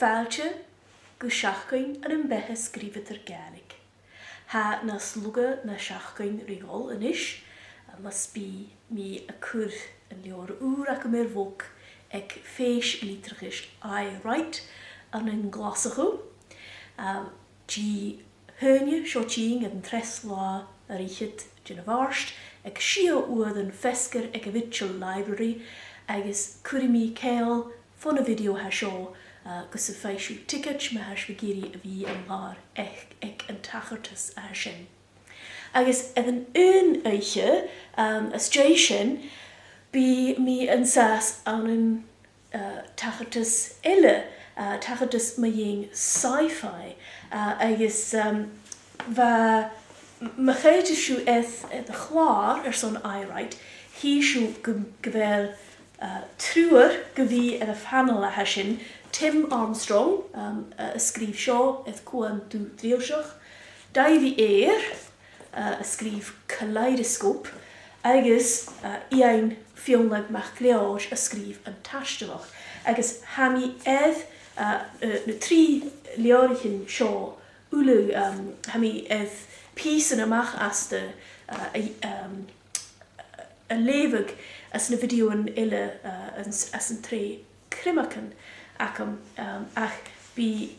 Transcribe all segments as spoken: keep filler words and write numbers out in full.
Fàilte gu seachdain ann am beatha sgrìobhadair Gàidhlig. Tha nas lugha na seachdain ri dhol a-nis, mus bi mi a' cur an leabhar ùr agam air bhog aig fèis litreachais Aye Write ann an Glaschu. Um, Dì h-Aoine seo tighinn, an treas latha air fhichead dhen Mhàrt, aig sia uairean feasgar aig a' Mhitchell Library, agus cuiridh mi ceangal fon a' video a tha seo, uh, gus am faigh sibh ticead ma tha sibh ag iarraidh a bhith an làthair aig, aig an tachartas a tha sin. Agus air an aon oidhche, um, às dèidh sin, bidh mi an sàs ann an, uh, tachartas eile, uh, tachartas mu dheidhinn sci-fi, uh, agus, um, bha, m-, ma choimheadas sibh air, air a' chlàr airson Aye Write, chì sibh gu, gu bheil, uh, triùir gu bhith air a' phanail a tha sin, Tim Armstrong, um, a, a sgrìobh seo air Cuan Dubh Drilseach, Davy Eyre, uh, a sgrìobh Kaleidoscope, agus, uh, Iain Fionnlagh MacLeòid a sgrìobh An Taistealach. Agus tha mi air, uh, uh, na trì leabhraichean seo uile, um, tha mi air pìosan a-mach asta, uh, a, um, a leughadh anns na videothan eile, uh, anns, anns an t-sreath cruinneachaidhean agam, um, ach bidh,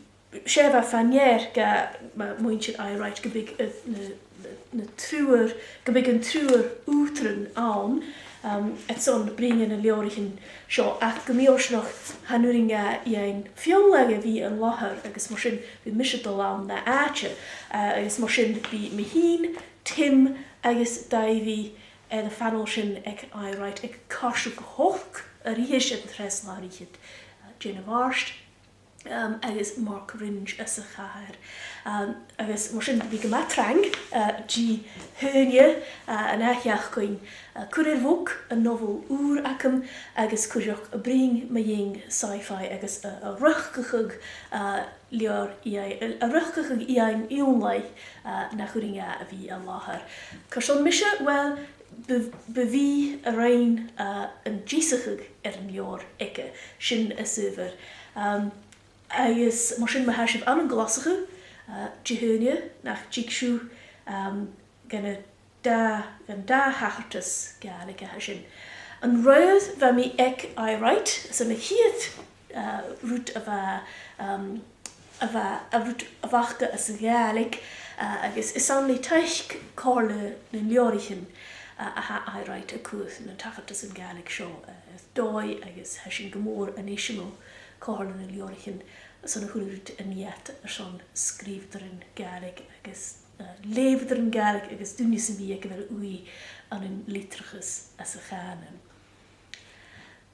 's e a bha fa-near dha, ma, muinntir Aye Write gum biodh, uh, na, na, na triùir, gum biodh an triùir ùghdaran ann, um, airson bruidhinn air na leabhraichean seo, ach gu mì-fhortanach chan urrainn dha Iain Fionnlagh a bhith an làthair, agus mar sin bidh mise a' dol ann na àite, uh, agus mar sin bidh mi fhìn, Tim agus Davy air a' phanail sin aig Aye Write aig cairteal gu h-ochd a-rithist air an treas latha air fhichead, uh, dhen Mhàrt, um, agus Mark Wringe anns a' chathair. Um, agus mar sin bidh e gu math trang, uh, Dì h-Aoine, uh, an ath-sheachdain, uh, cur air bhog an nobhail ùr agam agus cuideachd a' bruidhinn mu dheidhinn sci-fi agus a, a' riochdachadh, uh, leabhar Iain, a, a' riochdachadh Iain Fionnlaigh, uh, nach urrainn dha a bhith an làthair. Carson mise? Well, bu, bu mhi a rinn, uh, an deasachadh air an leabhar aige, sin as adhbhar. Um, agus mar sin ma tha sibh ann an Glaschu, uh, Dì h-Aoine, nach tig sibh, um, gun a' dà, gun dà thachartas Gàidhlig a tha sin. An-raoir bha mi aig Aye Write, 's ann a' chiad, uh, rud a bha, um, a bha, a' rud a bh' aca anns a' Ghàidhlig, uh, agus 's ann le taic Comhairle nan Leabhraichean, uh, a tha Aye Write a' cur nan tachartasan Gàidhlig seo, uh, air dòigh, agus tha sinn gu mòr an eisimeil Comhairle nan Leabhraichean airson a h-uile rud a nì iad airson sgrìobhadairean Gàidhlig agus, uh, leughadairean Gàidhlig agus daoine sam bith aig a bheil ùidh ann an litreachas anns a' chànan.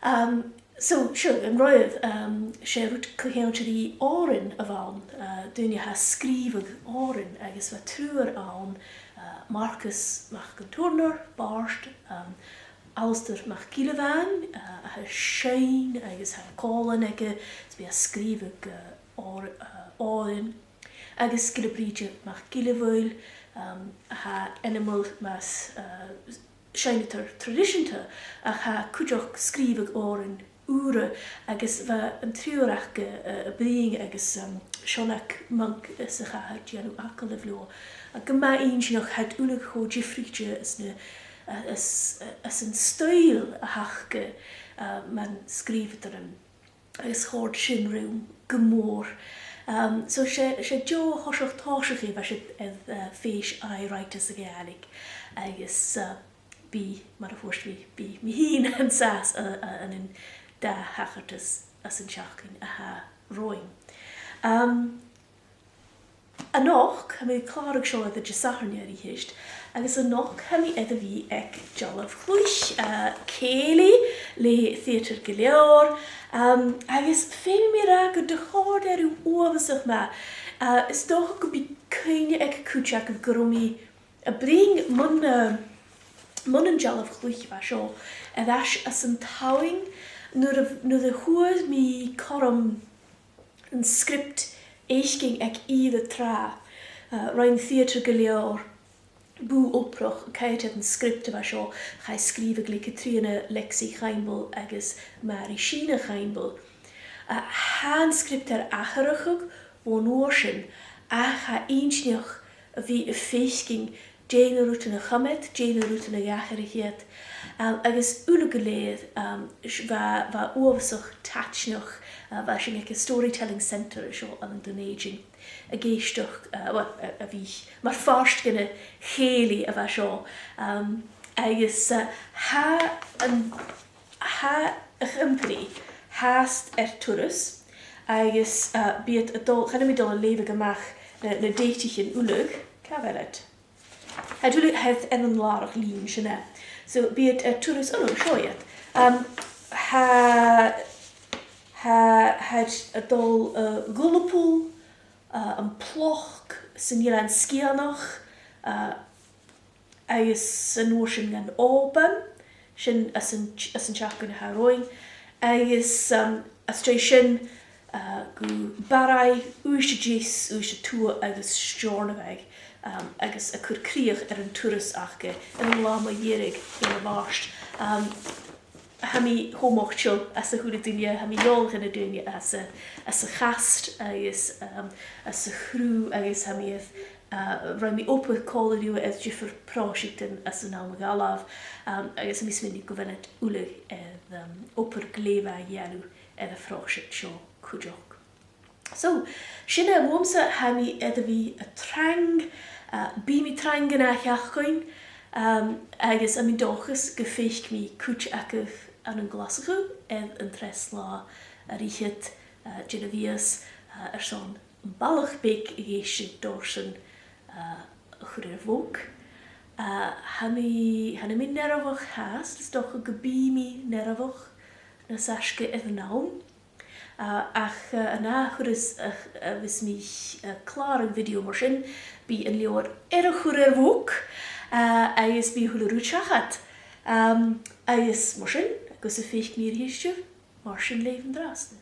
Um, so, seo, an-raoir, um, 's e rud co-cheangailte ri òrain a bh' ann, uh, daoine a tha a' sgrìobhadh òrain, agus bha triùir ann, uh, Marcus Mac an Tuairneir, bàrd, um, Alasdair MacIlleBhàin, uh, a tha a' seinn agus tha còmhlan aige, is bidh e a' sgrìobhadh, uh, òr-, uh, òrain. Agus Gillebrìde MacGilleMhaoil, um, a tha ainmeil mar, uh, seinneadair traidiseanta, ach tha e cuideachd a' sgrìobhadh òrain ùra, agus bha an triùir aca, uh, a' bruidhinn agus, um, Seonag Monk anns a' chathair a' dèanamh agallamh leotha. Agus gu math inntinneach, tha iad uile cho diofraichte anns na, uh, anns, uh, anns an stoidhle a th' aca, uh, mar sgrìobhadairean. Agus chòrd sin rium gu mòr. Um, so 's e, 's e deagh thoiseach tòiseachaidh a bha siud air, uh, fèis Aye Write anns a' Ghàidhlig. Agus, uh, bidh, mar a thuirt mi, bidh mi fhìn an sàs, uh, uh, ann an dà thachartas anns an t-seachdain a tha romhainn. Um, A-nochd, tha mi a' clàradh seo air an Disathairne a-rithist, agus a-nochd tha mi air a bhith aig dealbh-chluich, uh, cèilidh le Theatre Gu Leòr, um, agus feumaidh mi ràdh gun do chòrd e rium uabhasach math. Uh, is dòcha gum bi cuimhne aig cuid agaibh gun robh mi a' bruidhinn mun, uh, mun an dealbh-chluich a bha seo air ais anns an t-Samhain nuair a, nuair a fhuair mi cothrom an sgriobt fhaicinn aig ìre tràth. Uh, rinn Theatre Gu Leòr bùth-obrach a' coimhead air an sgriobt a bha seo, chaidh sgrìobhadh le Catrìona Lexy Chaimbeul agus Màiri Sìne Chaimbeul. tha an script air atharrachadh bhon uair sin, ach tha e inntinneach a bhith a' faicinn dè na rudan a chùm iad, dè na rudan a dh'atharraich iad. Um, agus uile gu lèir, um, bha, bha e uabhasach taitneach, uh, bha sinn aig an Storytelling Centre an seo ann an Dùn Èideann ag èisteachd, uh, well, a, a bhith mar phàirt dhen a' chèilidh a bha seo. Um, agus, uh, tha an, tha a' chompanaidh fhathast air turas, agus, uh, bidh iad a' dol, chan eil mi a' dol a leughadh a-mach na, na dèitichean uileag, càit a bheil iad? Tha iad uile, tha iad air an làrach-lìn sin, eh. So, bidh iad air turas, oh no, seo iad. Um, tha, tha, tha iad a' dol, uh, gu Lìopool, uh, am Ploc, san Eilean Sgitheanach, uh, agus an uair sin dhan Òban, sin anns an, anns an t-seachdain a tha romhainn. Agus, um, às dèidh sin, uh, gu Barraigh, Uibhist a Deas, Uibhist a Tuath agus Steòrnabhagh, um, agus a' cur crìoch air an turas aca air an latha mu dheireadh dhen a' Mhàrt. Um, tha mi cho moiteil às a h-uile duine, tha mi eòlach air na daoine às a', às a' chast agus, um, às a' chriutha agus tha mi air, uh, rinn mi obair còmhla riutha air diofar phròiseactan anns an àm a dh'fhalbh, um, agus tha mi a' smaoineachadh gu bheil iad uile air, um, obair glè mhath a dhèanamh air a' phròiseact seo cuideachd. So, sin e bhuamsa, tha mi air a bhith trang, uh, bidh mi trang an ath-sheachdain, um, agus tha mi an dòchas gum faic mi cuid agaibh ann an Glaschu air an treas latha air fhichead, uh, dhen a' mhìos, uh, airson am balach beag a dh'èisteadh dorsan, uh, a chur air bhog. Uh, tha mi, chan eil mi nearbhach fhathast, is dòcha gum bi mi nearbhach nas fhaisge air an àm. Uh, ach, uh, an ath thuras, uh, a bhios mi, uh, a' clàradh video mar sin, bidh an leabhar air a chur air bhog, uh, agus bidh a h-uile rud seachad. Um, agus mar sin, gus am faic mi a-rithist sibh, mar sin leibh an-dràsta.